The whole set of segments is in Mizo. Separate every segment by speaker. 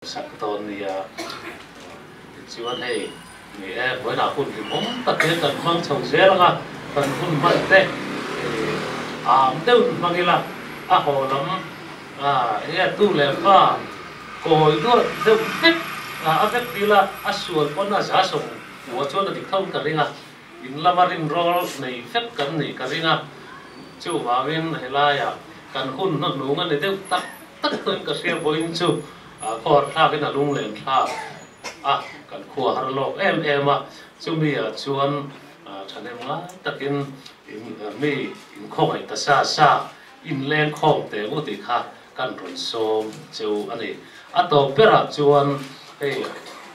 Speaker 1: Sak dawn nia. Tichuan hei ni e, vawiinah hun hlimawm tak hian kan hmang chho zel ang a, kan hun hman te am deuhin hmang ila, a haw lam enge tu leh fa kawi duah deuh vek a vek ila a sual pawn a za sawm hmuh chuan a dik tho in ka ring a, in lama rinrawl nei vek kan nih ka ring a, chuvangin helaiah kan hun hnahnung a ni deuh tak. Tak chuan ka hria vawiin chu khawhar thlakin a lunglen thlak a, kan khua har lawk em em a, chumi ah chuan thahnem ngai takin mi inkhawngaih ta sa sa inleng khawm teh u tih kha kan rawn sawm cheu a ni. A tawp berah chuan hei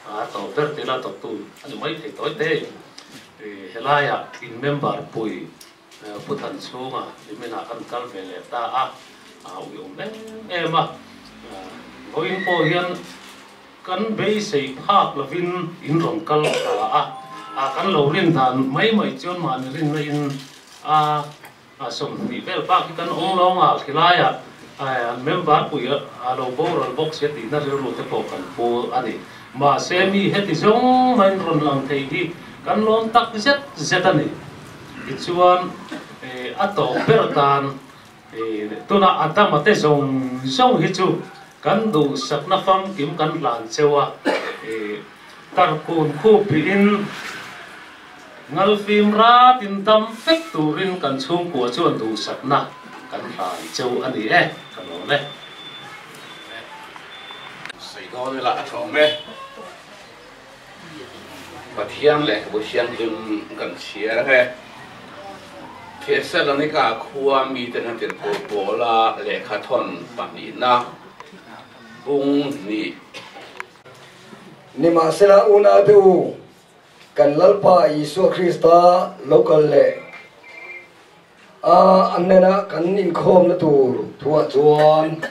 Speaker 1: a tawp ber tih la tawptu a ni maithei tawi te helaiah in member pui Pu Thanchhunga niminah kan kal ve leh ta a, a uiawm em em a. Vawiin pawh hian kan beisei phak lovin in rawn kal ta a, kan lo rin dan mai mai chuan mahni rinna in a 20 vel bak hi kan awm lawng a, khilaiah an member pui a lo boral bawk sia tihna rilru te pawh kan pu a ni. Mahse mi heti zawng maiin rawn lang thei hi kan lawm tak zet zet a ni. Tichuan a tawp ber tan tuna Adama te zawng zawng hi chu kan duhsakna famkim kan hlan cheu a, tarkun khupiin ngalfim ratin dam vek turin kan chhungkua chuan duhsakna kan hlan cheu a ni e, ka lawm e.
Speaker 2: Sawi dawn ila a tha awm e. Pathian lehkhabu thianghlim kan chhiar ang e. Thesalonika khua mite hna tirhkoh Paula lehkha thawn pahnihna bung hnih.
Speaker 3: Nimahsela unaute u, kan Lalpa Isua Krista lo kal leh a an nena kan inkhawmna tur thuah chuan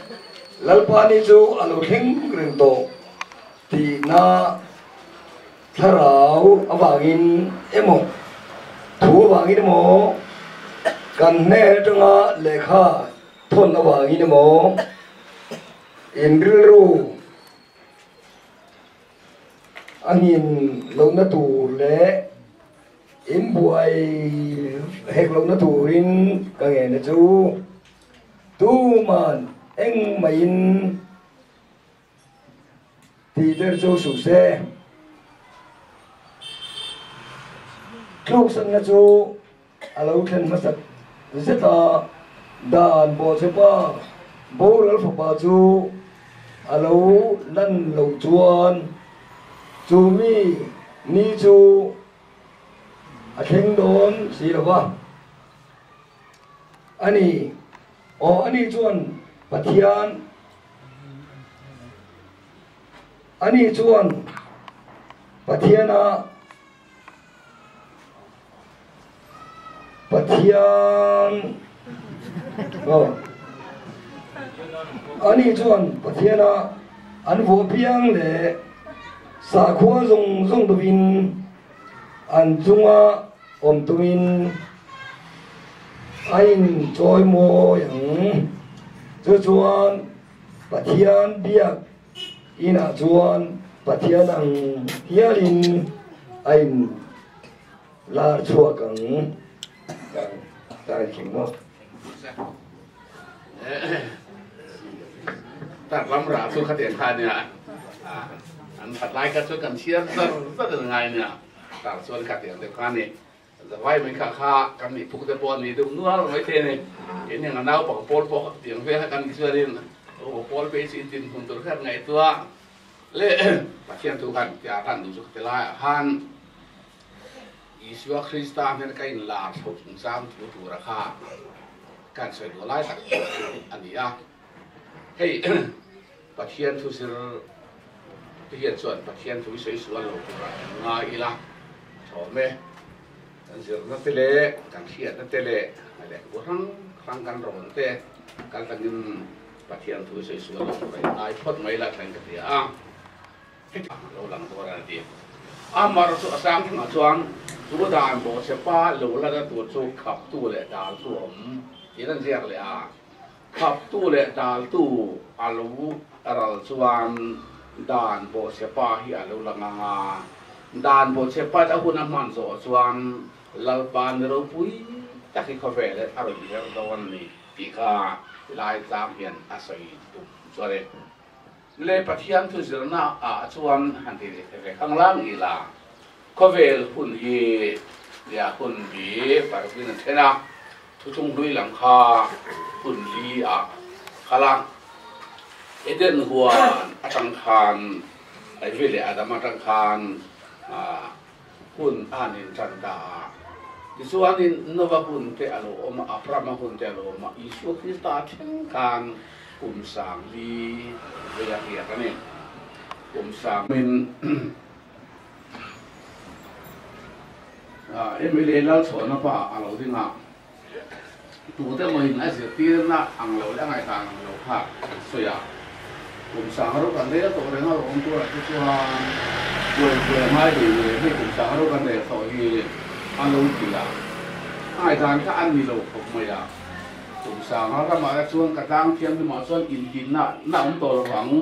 Speaker 3: Lalpa ni chu a lo thleng reng tawh tihna thlarau avangin emaw thu avangin emaw kan hnen atanga lehkha thawn avangin emaw in rilru a nghin lohna tur leh In buai hek lohna turin ka ngen a chu. Tuman engmahin tih ber chu suh se. Tluksanna chu a lo thlen hmasak zet a, dan bawhchhepa boral fapa chu a lo lan loh chuan chu mi ni chu A thleng dawn si lo va. A ni, aw a ni chuan Pathian, a ni chuan Pathiana Pathian, aw a ni chuan Pathiana an vuah piang leh sakhua zawng zawng deuhin An chunga awm tumin a inchawi mawi ang. Chu chuan Pathian biak inah chuan Pathian ang hialin a in lar chhuak ang.
Speaker 2: Tak lam rah chu khatiang kha nia an that lai kha chu kan chhiar zar zar in ngai nia tar chuan khatiang deuh kha ni zavai mai kha kha kan nih phuk te pawh a ni deuh nual mai thei a ni in eng a naupang pawl pawh khatiang vel kha kan nih chuan in upa pawl phei chu in dinhmun tur kha ngaihtuah leh Pathian thu khan tia khan duh chu khati laiah khan Isua Krista hnen ka inlar chho chungchang thu tura kha kan sawi duh lai tak chu a ni a. Hei Pathian thu zir te hian chuan Pathian thu hi sawi sual lo tura kan ngai ila a thawm e. Kan zirna te leh kan hriatna te leh lehkhabu hrang hrang kan rawn te kal tlangin Pathian thu hi sawi sual lo tura in ngai phawt mai la thleng ka ti a. Heti ang lo lang dawn a ti. A mar chu a sang thungah chuan chu dan bawhchhe pa lo la na tur chu khaptu leh daltu a awm tiin an ziak leh a. Khaptu leh daltu a lo ral chuan Dan bawhchhe pa hi a lo lang ang a, dan bawhchhe pa a hun a hman zawh chuan Lalpa ni ropui tak hi khawvel a rawn her dawn a ni tih kha lai tlang hian a sawi tum chu a ni. Le Pathian thu zirna ah chuan han ti leh ve khanglang ila, khawvel hun hi nia hun bi paruk in a then a, thuchung hlui lam kha hun li ah kal a, Eden huan atang khan Evi leh Adama atang khan hun a han intan ta a, tichuanin Nova hun te a lo awm a, Abrahama hun te a lo awm a, Isua Krista thleng khan kum sang li vei a hriat a ni. Kum sang in MLA Lalchhuahna pa a lo ding a, tute mawiin a zirtirna ang lo leh a ngaihdan ang lo kha an sawi a, kum sang ro kan rel tawh reng a lo awm turah te chuan buai buai a ngai hlei leh hei kum sang ro kan rel tawh hi a lo ti a, a ngaihdan kha a ni lo khawp mai a, kum sang ramah te chuan ka tlang thianghlimah chuan intinna na awm tawh lo vang.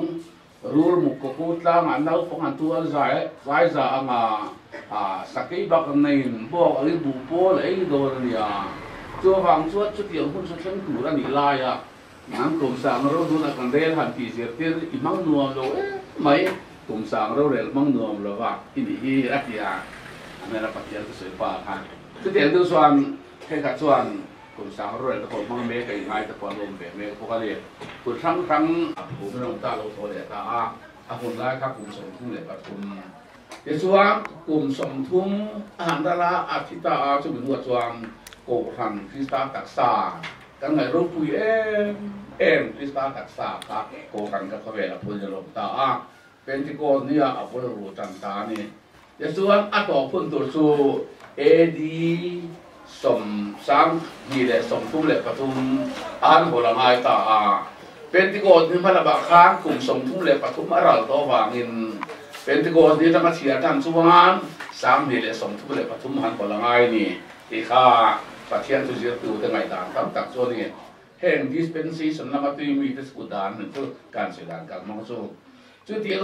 Speaker 2: Rul muk ka pu tlangah naupang an tu an zai vai za anga a sakei bak an neiin bawk angin buh pawl a ei dawn a nia. Chuvang chuan chutiang hun chu thleng tur a nih laia nang kum sang ro dunah kan rel han tih zirtir i hmang nuam lo em mai, kum sang rorel hmang nuam lova i nih hi a ti a, a hmela Pathian thusawi pa khan chutiang deuh chuan thenkhat chuan Kum sang rual te pawh hmang mek a inngai te pawh an awm ve mek bawk a ni. Kut hrang hrang a phum in a awm ta lo thaw leh ta a, a hun lai kha kum 33. Tichuan kum 30 a han ral a, a thi ta a, chumi hnuah chuan Kohhran Krista taksa kan ngaih ropui em em Krista taksa kha Kohhran kha khawvel a phun in a lawm ta a, Pentecost nia a bul ru tan ta a ni. Tichuan a tawp hun tur chu AD 2033 a han hawl a ngai ta a. Pentecost ni hma lamah khan kum 33 a ral tawh avangin Pentecost ni atanga chhiar tan chuan 2033 han hawl a ngai a ni tih kha Pathian thu zirtute ngaihdan tam tak chu a ni. Heng dispensation lama tui mite chhut dan chu kan sawi dan kal hmang chu. Chutiang.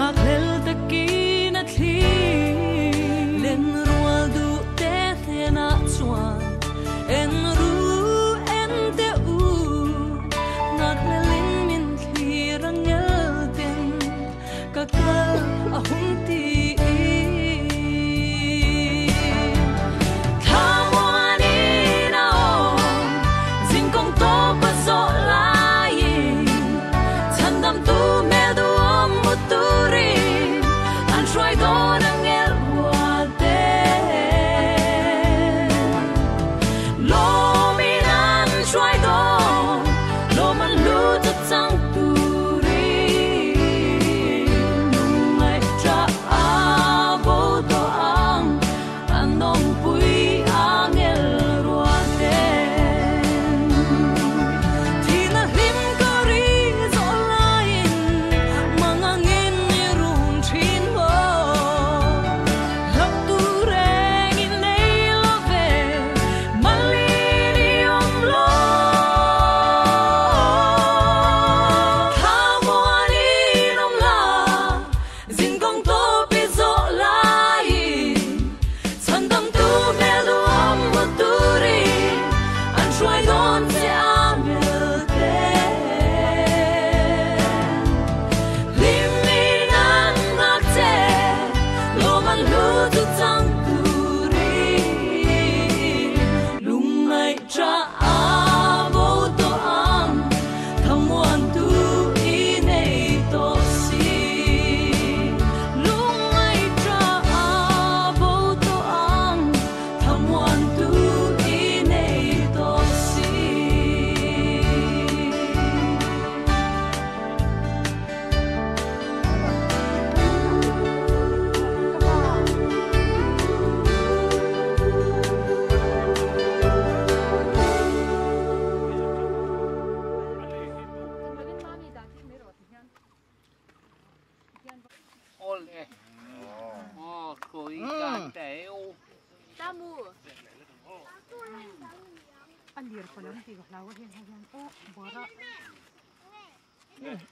Speaker 4: Ngak lel takin at li. Len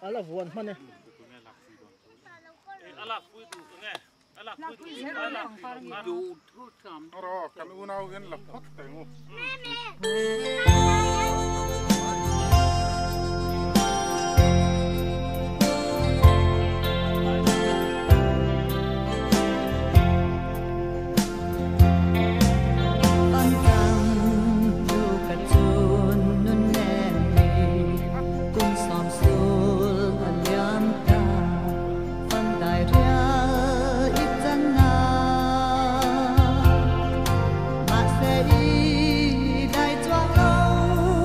Speaker 4: Ala vuan hman e.
Speaker 1: Ala pui tu nge. Ala pui tu. Ala du thu tham.
Speaker 5: Ro kan unau hian la phawt teh ngu.
Speaker 6: Dai chuang lâu.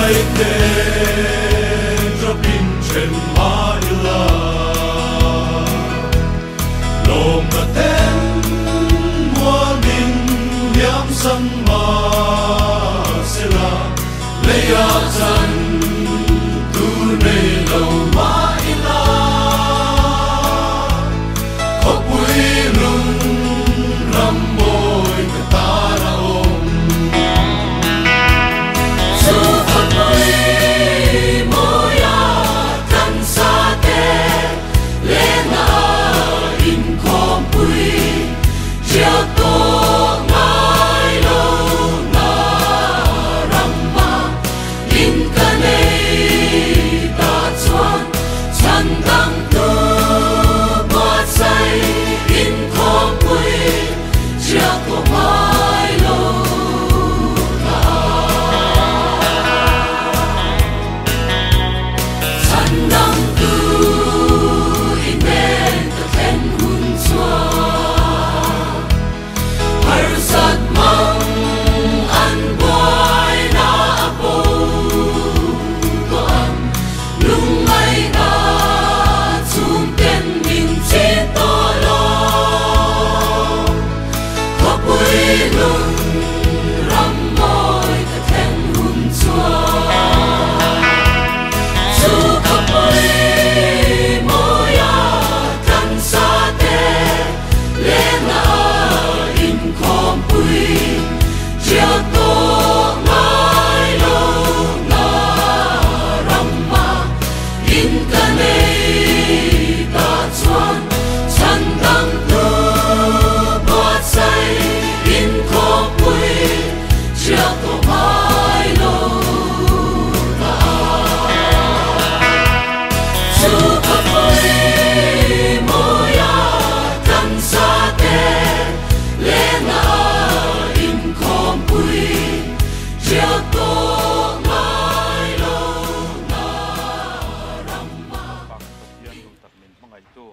Speaker 4: Lungngai te drapin then mah ila, lawmna ten muanin liam san mah sela, leia chan tur nei lo mah ila, khawpui lung ram mawi ka tan a awm.
Speaker 6: Chu khawpui mawia kan sa te lena inkhawmpui hriat tawh ngai lo na ramma in ka nei ta chuan chhan dang tu buatsaih inkhawmpui hriat tawh ngai lo na. Chhan dang tu inen ka thlen hun chuan harsat mang an buai na a bo tawh ang lungngai na chhung ten min chhin tawh lo khawpui lung ram mawi ka thlen hun chuan chu khawpui mawia kan sa te lena inkhawmpui hriat tawh ngai lo na ramma in ka nei ta chuan chhan dang tu buatsaih inkhawmpui hriat tawh ngai lo na. Chu khawpui mawia kan sa te lena inkhawmpui hriat tawh ngai lo na ramma.
Speaker 5: Pak Pathian duh tak min hmangaihtu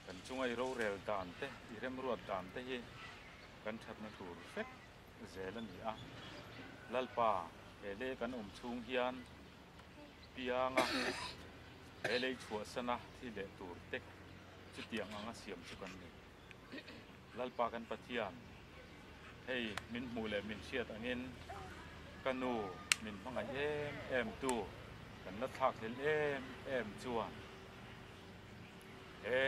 Speaker 5: kan chunga i rorel dan te, i remruat dan te hi kan thatna tur vek zel a ni a. Lalpa, he lei kan awm chhung hian pianga he lei chhuahsana thi leh tur te chutiang anga siam chu kan ni. Lalpa kan Pathian, hei min hmuh leh min hriat angin ka nu min hmangaih em em tu kan la thlak hlel em em chuan he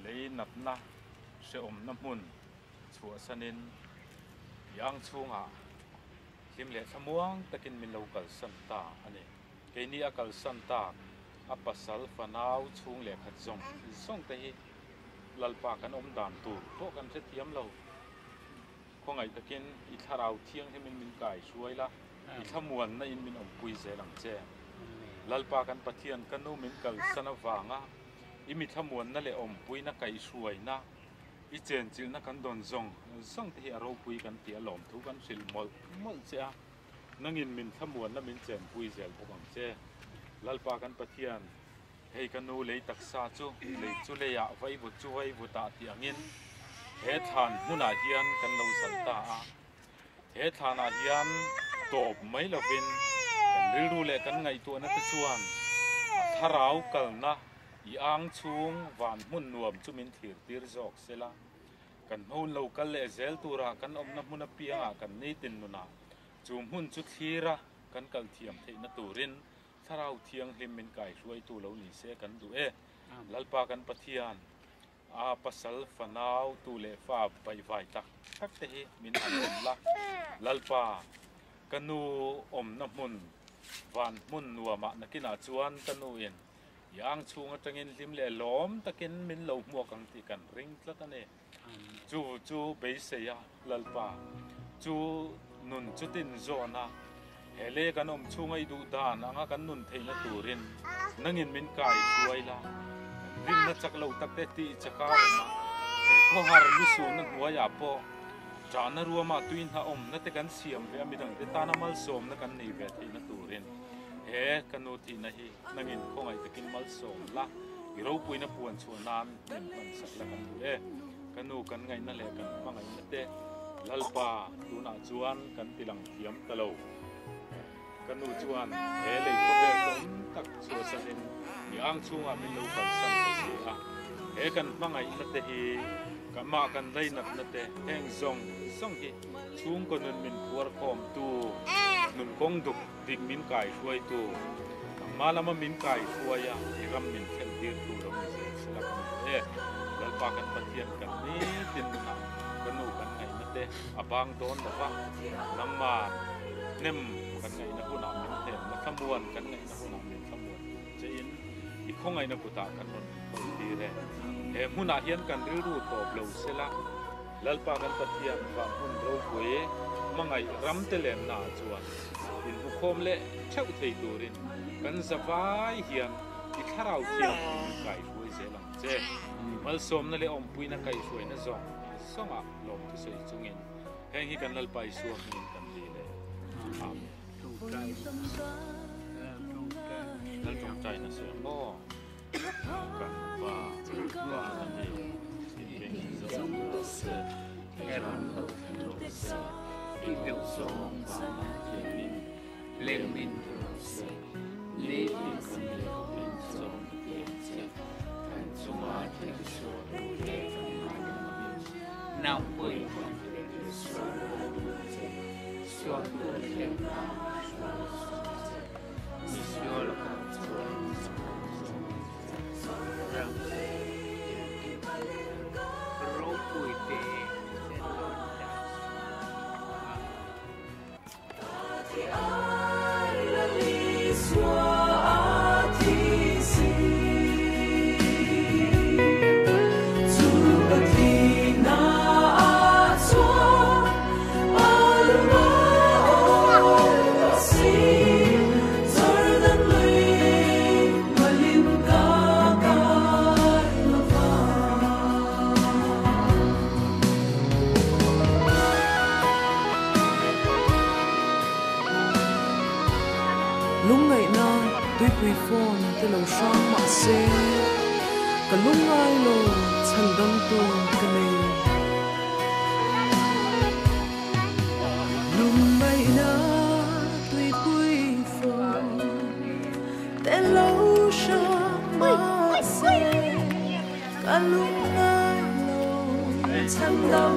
Speaker 5: lei natna hrehawmna hmun chhuahsanin i ang chhungah hlim leh thlamuang takin min lo kalsan ta a ni. Keini a kalsan tak a pasal fanau chhung leh khat zawng zawng te hi Lalpa kan awm dan tur pawh kan hrethiam lo. Khawngaih takin i thlarau thianghlimin min kai hruai la, i thlamuanna in min awmpui zel ang che. Lalpa kan Pathian ka nu min kalsan avanga i mi thlamuanna leh awmpuina kaihhruaina, i chenchilhna kan dawn zawng zawng te hi a ropui kan ti a lawmthu kan hrilh mawlh mawlh che a, nangin min thlamuanna min chenpui zel bawk ang che. Lalpa kan Pathian, hei ka nu lei taksa chu lei chu leiah vaivut chu vaivutah tih angin he thlan hmunah hian kan lo zalh ta a. He thlanah hian tawp mai lovin kan rilru leh kan ngaihtuahna te chuan a thlarau kalna i ang chhung van hmun nuam chu min thlir tir zawk sela. Kan hmun lo kal leh zel tura kan awmna hmun apiangah kan nitin nunah chu hmun chu thlira kan kal thiam theihna turin Thlarau Thianghlim min kaihruaitu lo ni se kan duh e. Lalpa kan Pathian, a pasal fanau tu leh fa baihvai tak tak te hi min han en la. Lalpa, ka nu awmna hmun, van hmun nuamah nakinah chuan ka nu in i ang chhung atangin hlim leh lawm takin min lo hmuak ang tih kan ring tlat a ni. Chu chu beisei a, Lalpa, chu nun chutin zawn a, he lei kan awm chhunga i duh dan anga kan nun theihna turin nangin min kai hruai la, kan rinna chak lo tak te tih chaka awm a, he khawhar lusuhna hnuaiah pawh ṭahna ruama tui hna awmna te kan siam ve a, midangte tana malsawmna kan nei ve theihna turin he ka nu thihna hi nangin khawngaih takin malsawm la, i ropuina puan chhuah nan min hman sak la kan duh e. Ka nu kan ngaihna leh kan hmangaihna te Lalpa tunah chuan kan tilang thiam ta lo. Ka nu chuan he lei khawvel hlawm tak chhuahsanin i ang chhungah min lo kalsan ta si a. He kan hmangaihna te hi ka mah kan lainatna te heng zawng zawng hi chhungkaw nun min phuar khawmtu, nun kawng duk dik min kaihruaitu, nangmah lama min kaihruai a i ram min thlen tirtu lo ni zel se la kan ni e. Lalpa kan Pathian kan nitin nunah ka nu kan ngaihna te a bang dawn lo va, nangmah hnem kan ngaihna hunah min hnemna thlamuan kan ngaihna hunah min thlamuan tur chein i khawngaihna kutah kan rawn inhawl tir e. He hmunah hian kan rilru tawp lo se la, Lalpa kan Pathian van hmun ropui hmangaih ramte lennaah chuan inhmukhawm leh theuh thei turin kan zavai hian i thlarau thianghlim min kaihruai zel ang che. Malsawmna leh awmpuina kaihhruaina zawng zawngah lawmthusawi chungin heng hi kan Lalpa Isua hmingin kan dil e. Amen. Lal tawngtaina sawi ang aw. Kan pa van a ni, i hming zawng rawh se, i ram lo thleng rawh se, i deuh zawng vanah hianin leng min ti rawh se, nitin kan lei khawpin zawng i ti ang che, kan chunga thil sual tu te kan ngaidam angin, nang pawhin kan thil sual lo tu che, sual tu thleng nan hruai suh che.
Speaker 7: Lungngaihna tuipui phone te lo hrang mah se, ka lungngai lo chhan dangtu ka nei. Lungngaihna tuipui phone te lo hrang mah se, ka lungngai lo chhan dangtu.